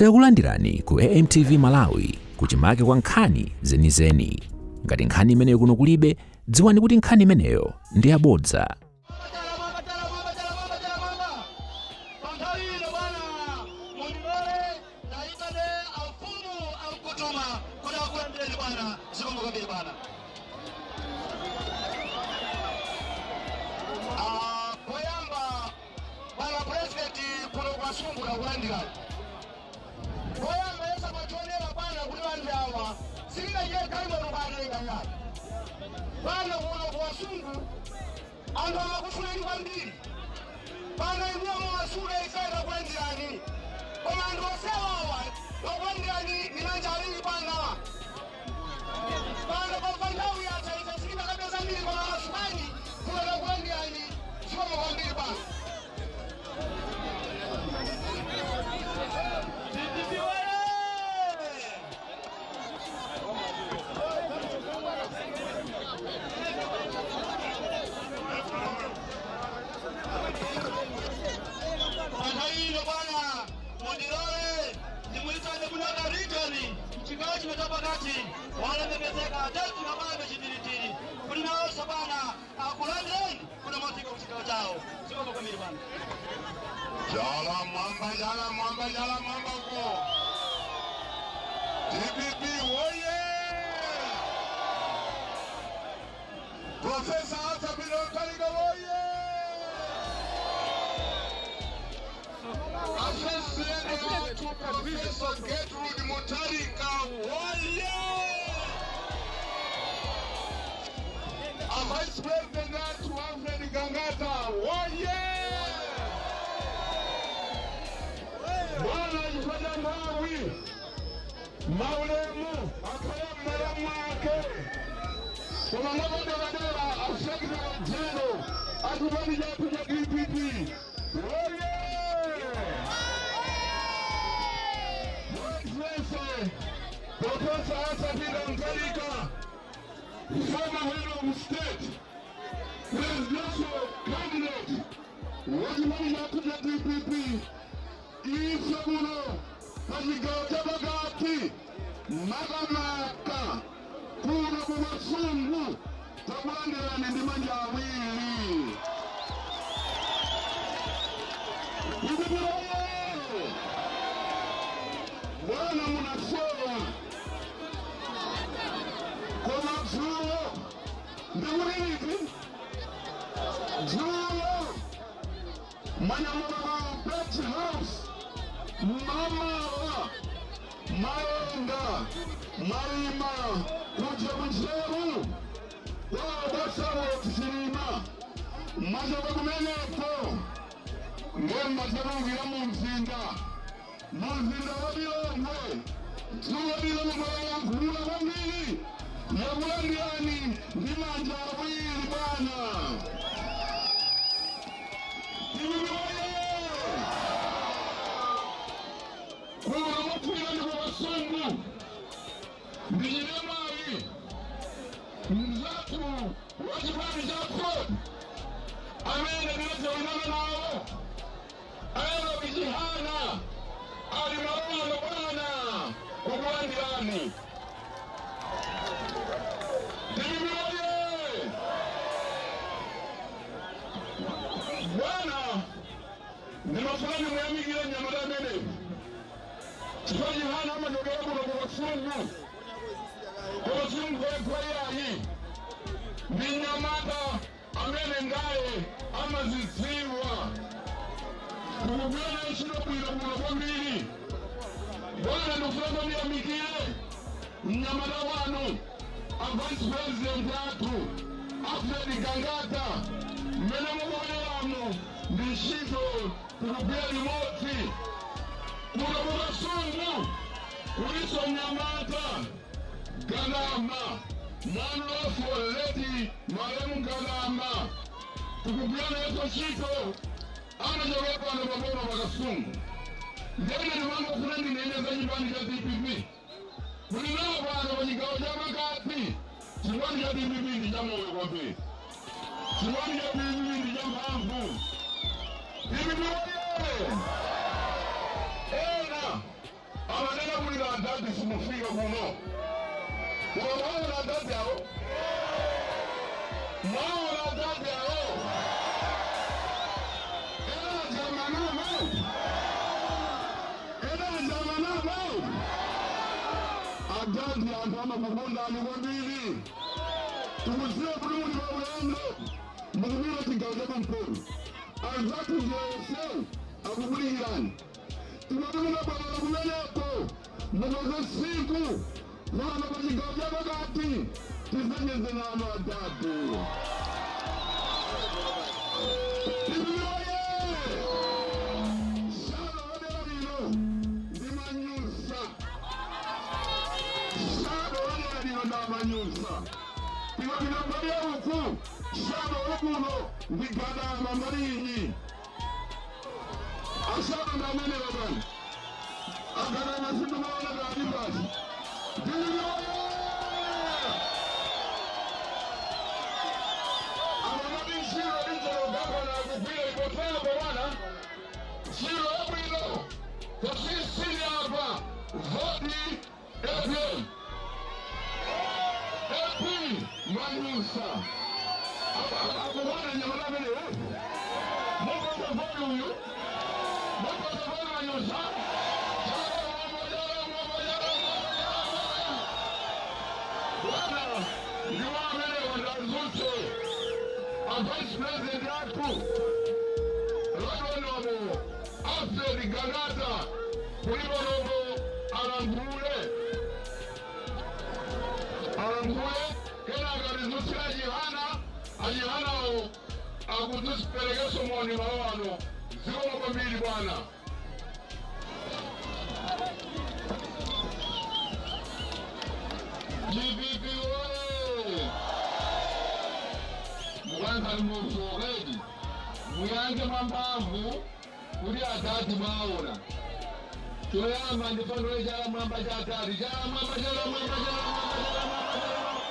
Takulandirani ku AMTV Malawi, kuchimake kwa nkhani zenizeni. Ngati nkhani imeneyo kuno kulibe, dziwani kuti nkhani imeneyo ndi yabodza. Panthawi ino, bwana, mundilole ndayitane amfumu amkutuma kuti akulandireni, bwana. Zikomo kwambiri, bwana. Poyamba, bwana Purezidenti, kuno kwa Kasungu takulandirani. Poyamba yesa machionera, bwana, kuti anthu awa silinachite galimoto kwatenga yayi. Bwana, kuno kwa Kasungu anthu amakufunani kwambiri. Pano inuyo mumasuka, ife takulandirani, koma anthu osewawa wakulandirani ni manja awiri, bwana. Pano pamva nthawi yatha, ife sitinakapeza mbiri, koma masukani kuno takulandirani. Zikomo kwambiri, bwana. DPP oye! Panthawi ino, bwana, mundilole ndimuyitane kunaka region mchigawo chino chapakati, walemekezeka David Kabambe Chitiritiri, kuti nawonso, bwana, akulandireni kuno mwafika kuchigawo chawo. Zikomo kwambiri, bwana. Chala mwamba, chala mwamba, chala mwamba ko. DPP woye! Professor Arthur Peter Mutharika woye! A President watu Professor Gertrude Mutharika woye! A Vice President watu Alfred Gangata woye! Bwana, ifanya nthawi, maulemu akhale mmalo mwake, koma mwapadera a Secretary General achipani chathu cha DPP woye! Excellency Professor Arthur Peter Mutharika, former head of state, presidential candidate wachipani chathu cha DPP, ife kuno pachigawo chapakati, makamaka kuno kuKasungu, takulandirani ndi manja awiri. DPP woye! Bwana, munasowa, koma dzulo ndikuliliti dzulo mwanyamuka ku Page House mamawa, mayenda mwalima kuja kunjeru kwawo kwasawo tichilima, mwachoka kumeneko ngemmatalukira mu mzinda, mu mzinda wa Lilongwe. Dzulo Lilongwe yayankhula kwambiri, yakulandirani ndi manja awiri, bwana. DPP woye! Kuno mupfira ndi kuKasungu, ndichinemali mzathu wa chipani cha COP amene ndinajoinana nawo, Enoch Chihana, ali malowano, bwana, kukulandirani. DPP woye! Bwana, ndimafuna ndimuyamikire mnyamata ameneyo, chifukwa Chihana amachokera kuno kuKasungu. KuKasungu kwekwayayi ndi mnyamata amene ngaye amazidziwa kukugwira ntchito bwino bwino kwambiri. Bwana, ndikufuna ndiyamikire mnyamata wanu, a Vice President athu Alfred Gangata. Mmene mukuoneramo ndi ntchito tikugwira limodzi. Kuno kuKasungu kuliso mnyamata Gadama, mwana wa late malemu Gadama, tikugwira nayeso ntchito, anachokera pano paboma paKasungu. Ndene ndimangofuna ndinene za chipani cha DPP kuti nawo pano pa chigawo cha pakati, chipani cha DPP ndi cha moyo kwambiri, chipani cha DPP ndi cha mphamvu. DPP woye! Ena Adadi simufika kuno. Mwaona adadi awo, mwaona adadi awo. Era jamanamo, era jamanamo. Adadi, anthu amakukondani kwambiri. Tikuziwa kuti muli paulendo, mukupita chigawo chakumpoto. Anzathu zonse akukulikirani. Timati mukabwerera kumeneko, mukoze siku pano pa chigawo chapakati, tisenyeze nanu adadi. Tikuyoye shadow wadera lino ndimanyusa, shadow wadera lino ndamanyusa. Tikapita mbali ya uku, shadow wakuno ndigadama mbali iyi. A shadow ndamene babani agadama sindumaona kali basi. Ndiliyoye akamati ntchito lidzalogagana kugwira ipotera bwana, ntchito yabwino kusisini apa. Voti APM, AP Manyusa. Akukwana nyamala ameneyo. Mupata voti uyu, mupata voti Manyusa. Bwana, ndiwo amenewo. Ndazutse a vice president athu, Honourable Alfred Gangata, kulibalongo alankhule, alankhule. Kenaka tizutsira Chihana. Achihanawo akudziperekeso moni malo ano. Zikomo kwambiri, bwana. DPP oye! Mukankha mufuokedi, muyankhe mwamphamvu kuti adadi mwaona. Choyamba ndifanire chala mwamba cha adadi, chala mwamba, chala mwamba, chala mwamba, chala mwamba, chala mwamba.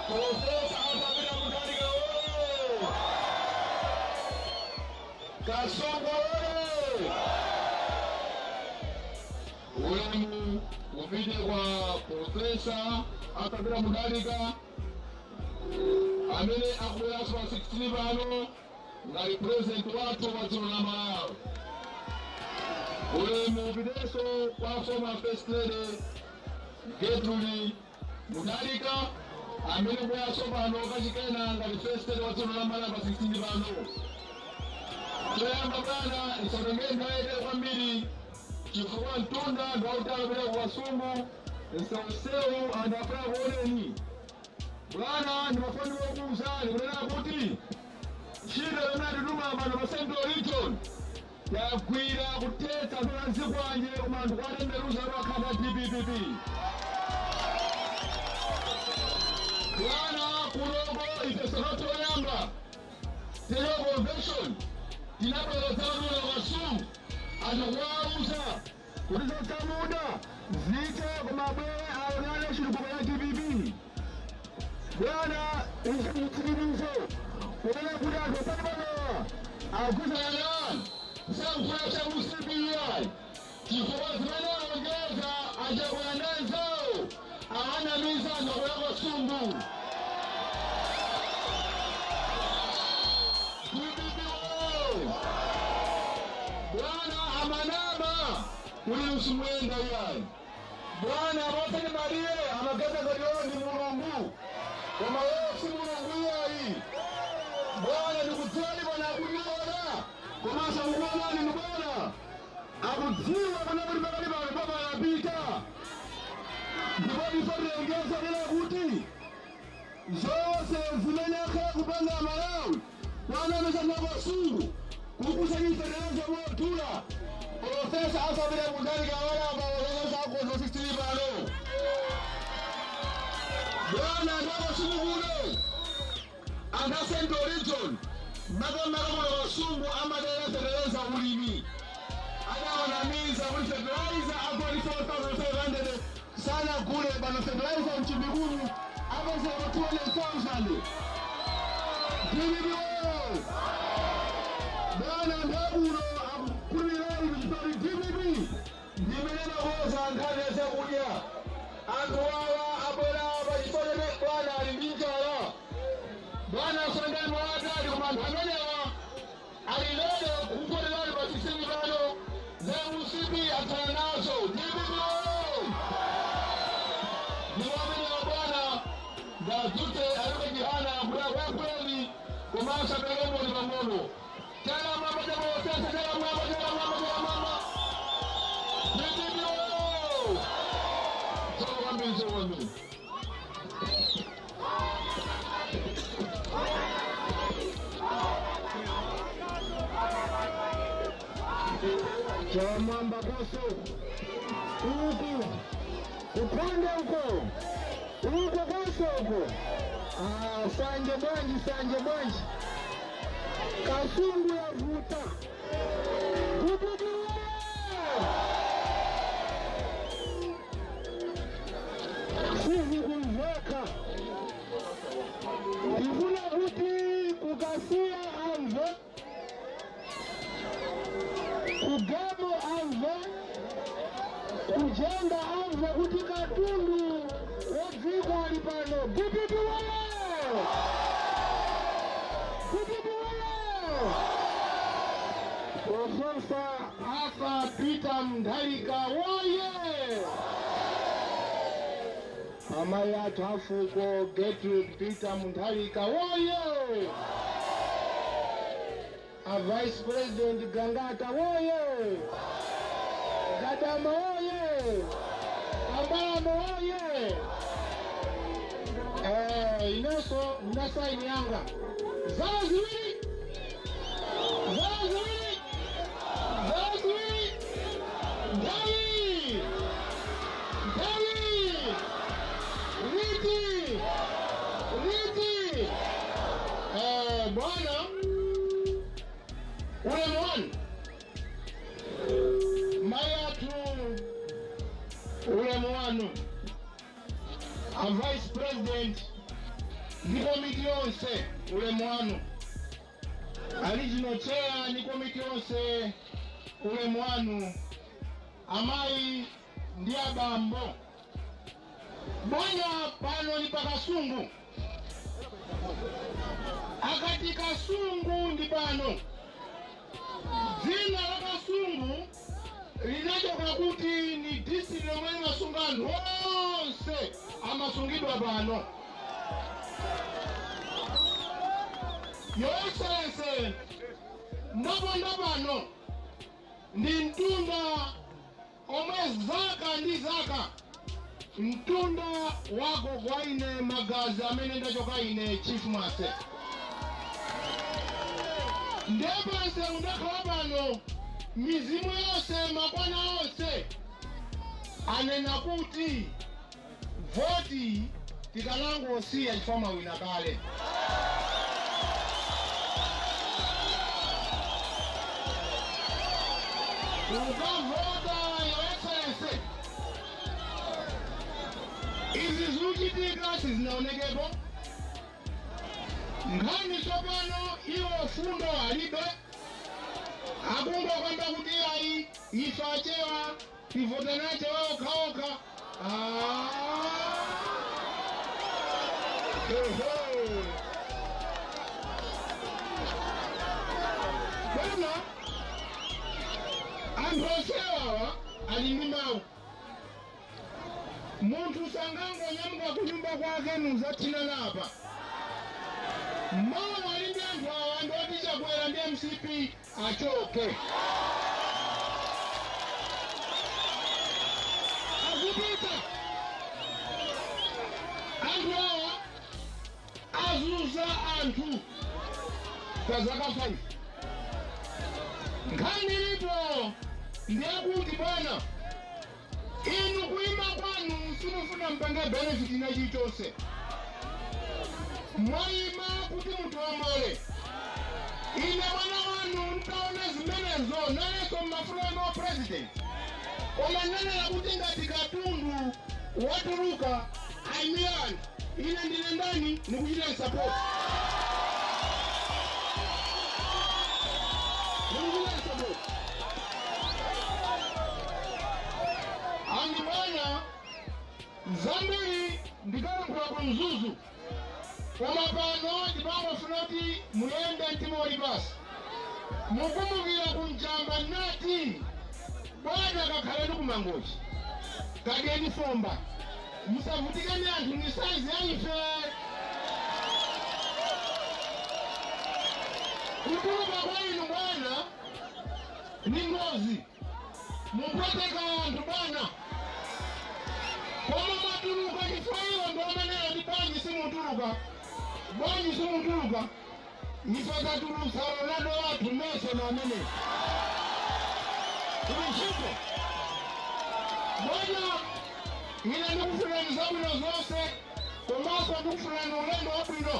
Professor Arthur Peter Mutharika oye! Kasongo oye! Ulemu upite kwa Professor Arthur Peter Mutharika amene akubweranso pa 16 pano ngati president wathu wa dziko la Malawi. Ulemu upitenso kwa former First Lady Gertrude Mutharika amene kubweranso pano kachikena ngati First Lady wa dziko la Malawi pa 16 pano. Choyamba bwana, isatengere nthawi yaitali kwambiri chifukwa mtunda ndiwautali kupita ku Kasungu, nsewusewu anthu afuna kuoneni. Bwana, ndimafanira kukuwuzani kunena kuti ntchito yomwe atituma pano pa Central Region yagwira kuthetsa zona zikwanje, koma anthu kwatemberuza akhala DPP. Bwana, kuloko ife sakatoyamba tero convention tinabwera dzalula Kasungu, anthu kuwauza kuti zotsamuda zite kumabwere aonane chitukuko cha DPP. Bwana, ichitsimikizo kunena kuti anthu apati panowa agwizana sakufuna cha UCPI chifukwa zimene alongeza achakwera ndanzawo awanamiza anthu akwera Kasungu. DPP wo! Bwana, amanama kuti usimuyenda iyayi. Bwana, mosati maliye amagaza ngati ndi Mulungu, koma wewe si Mulungu iyayi. Bwana, ndikudziwani bwana, akutiona komanso akukuonani ndi bwana akudziwa kana kuti pakati pano papa yapita. Ndipo tifatilengeza lera kuti zonse zimene akhala kupanga Malawi kwanamisa Kasungu kukusanyisa modula, Professor Arthur Peter Mutharika walapa akozo 16 pano. Bwana, ndakasungu kuno, anthu a Central Region, makamaka kuno Kasungu, amadera fetereza ulimi adawanamiza kuti fertilizer agoli 4500 sana gule. Pano fertilizer mchimikulu apezeka 200,000. DPP! Bwana, ndakuno akukulirani kuchipati DPP ndimene makoza. Kufotokoza nkhani ya zakudya. Anthu awa abwera pachifukwa choti bwana ali ndi njala. Bwana asondani mawatali, koma anthu amenewa ali lero kukufotokozani pa 16 pano za MCP atsala nazo. DPP! Ndipo amenewa, bwana, ndadzutse alibe Chihana kuti akuyankhuleni komanso apereke pang'ono. Chala mwamba, chamosesa, chala mwamba, chala mwamba, chala mwamba! DPP! Tsono kwambiri, tsono kwambiri. Chamwamba koso uku kukhonde uko uko koso uko. Ah, sanje bwanji, sanje bwanji, Kasungu yavuta kupupuwe. Sizi kumveka, ndifuna kuti kukasiya amve, kugamo amve, kujenda amve kuti katundu wadziko ali pano. DPP woye! DPP woye! Professor Arthur Peter Mutharika woye! Amayi athu afuko Gertrude Peter Mutharika woye! A Vice President Gangata woye! Gadama woye! Ambalamo woye! Inenso ndasaini yanga zala ziwiri, zala ziwiri, zala ziwiri. Nthawi, nthawi liti, liti? Bwana, ulemu wanu. Mayi athu, ulemu wanu. A Vice President ndi komiti yonse, ulemu wanu. A Regional Chair ndi komiti yonse, ulemu wanu. Amayi ndi abambo, bwana, pano ni pakasungu. Akati Kasungu ndi pano. Dzina la Kasungu linachoka kuti ni district yomwe imasunga anthu onse amasungidwa pano. Your Excellency, ndaponda pano ndi mtunda omwe zaka ndi zaka, mtunda wako kwa ine, magazi amene ndachoka ine Chief Mwase, ndiyepanse undakhala pano. Mizimu yonse, makwana onse anena kuti voti tikanangosiya chifukwa mawina kale. Ukavota, Your Excellency, izi zikuchitika sizinaonekepo. Nkhani tsopano iwo fundo alibe, akungokamba kuti ayi, ife achewa tivota nachewa okhaokha. Ah. Ehe. Bwana, anthu onsewawa ali ndi mawu. Munthu sangangonyamuka kunyumba kwake nuzathinana apa. Mawu ali ndi anthu awa ndoti Chakwera ndi MCP achoke. Akupita anthu awa azuza anthu kwa zaka 5. Nkhani ilipo ndiyakuti, bwana, inu kuima kwanu simufuna mpange benefit ina chilichonse. Mwayima kuti mutombole. Ine mwana wanu ntaona zimenezo, nayenso mmafuna no president, koma nanena kuti ngati katundu watuluka ayimira anthu, ine ndine ndani nikuchita support, nikuchita support. Zambiri ndikalankhula ku Mzuzu, koma pano ndipangofuna kuti muyende mtima uli pasi. Mukumbukira kunjamba nati, "Bwana, kakhaleni kuMangochi, kadyeni fomba, musavutikeni anthu ni size ya ife." Kutuluka kwa inu bwana ni ngozi, mupweteka anthu bwana. Koma mwatuluka chifukwa iwo ndi ameneyo ndi bwanji simutuluka, bwanji simutuluka? Ife tatulutsa Ronaldo wathu, Messi na amene ili ntchito. Bwana, ine ndikufunani zabwino zonse, komanso ndikufunani ulendo wabwino.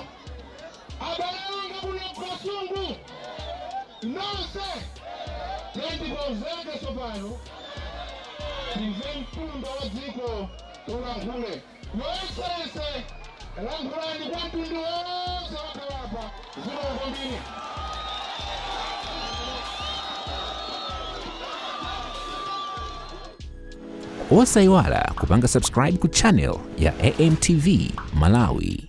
Abale anga kuno Kasungu nonse, tendikonzeke tsopano timve mtunda wa dziko ulankhule. Yoyesese, lankhulani kwa mtundu wonse wakhalapa. Zikomo kwambiri. Osayiwala kupanga subscribe ku channel ya AMTV Malawi.